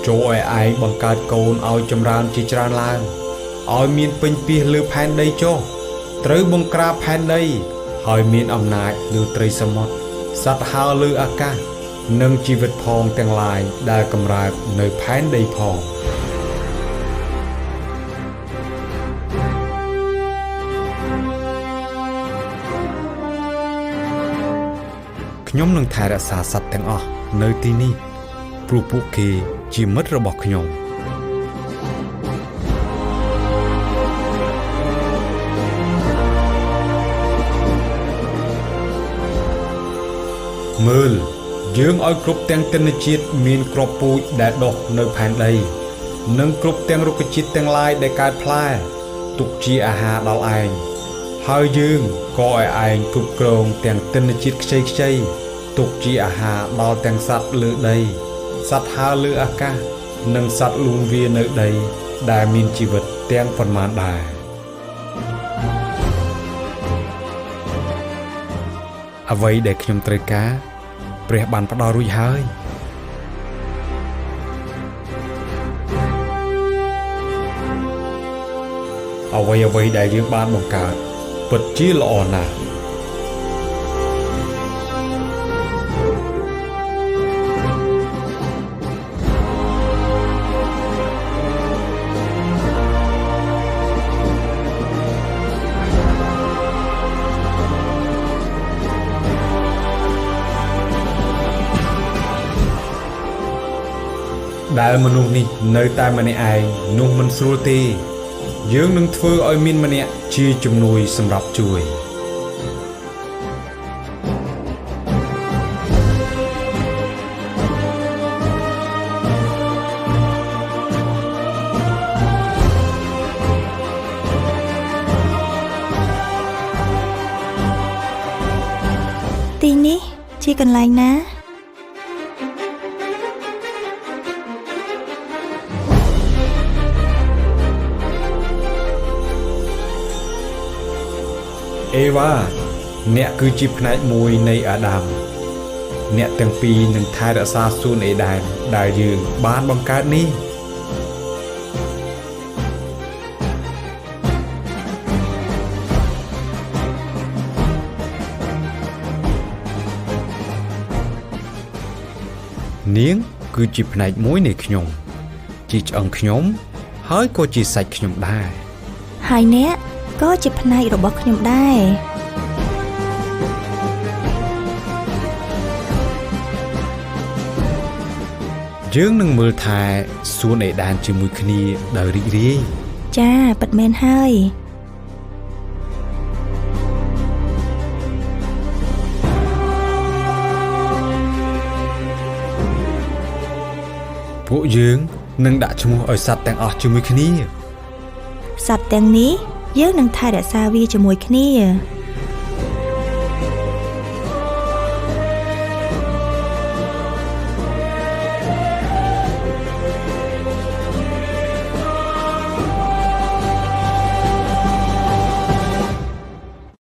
ចូលឲ្យឯងបង្កើតកូនឲ្យចម្រើនជាច្រើនឡើងឲ្យមានពេញពាសលើផែនដីចុះត្រូវបង្ក្រាបផែនដីហើយមានអំណាចលើត្រីសមុទ្រសត្វហើរលើអាកាសនិងជីវិតផងទាំងឡាយដែលកម្រើកនៅផែនដីផង ខ្ញុំនឹងថែរក្សាសត្វទាំងអស់នៅទីនេះព្រោះពួកគេជាមិត្តរបស់ខ្ញុំ មើលយើងឲ្យគ្រប់ទាំងទិនជាតិមានគ្រាប់ពូជដែលដុះនៅផែនដី និងគ្រប់ទាំងរុក្ខជាតិទាំងឡាយដែលកើតផ្លែទុកជាអាហារដល់ឯងហើយយើងក៏ឲ្យឯងគ្រប់គ្រងទាំងទិនជាតិខ្ចីៗទុកជាអាហារដល់ទាំងសត្វលើដីសត្វហើរលើអាកាសនិងសត្វលូនវានៅដី ដែលមានជីវិតទាំងប៉ុន្មានដែរអ្វីដែលខ្ញុំត្រូវការព្រះបានផ្ដល់រួចហើយ អ្វីអ្វីៗដែលយើងបានបង្កើតពិតជាល្អណាស់ ដែលមនុស្សនេះនៅតែម្នាក់ឯងនោះមិនស្រួលទេ យើងនឹងធ្វើឲ្យមានម្នាក់ជាជំនួយសម្រាប់ជួយ ទីនេះជាកន្លែងណា អេវ៉ាអ្នកគឺជាផ្នែកមួយនៃអាដាមអ្នកទាំងពីរនឹងថែរក្សាសួនអេដែនដែលយើងបានបង្កើតនេះ នាងគឺជាផ្នែកមួយនៃខ្ញុំ ជាឆ្អឹងខ្ញុំ ហើយក៏ជាសាច់ខ្ញុំដែរ ហើយអ្នកក៏ជាផ្នែករបស់ខ្ញុំដែរ យើងនឹងមើលថែសួនអេដែនជាមួយគ្នាដោយរីករាយ ចាពិតមែនហើយ ពួកយើងនឹងដាក់ឈ្មោះឲ្យសត្វទាំងអស់ជាមួយគ្នា សត្វទាំងនេះយើងនឹងថែរក្សាវាជាមួយគ្នា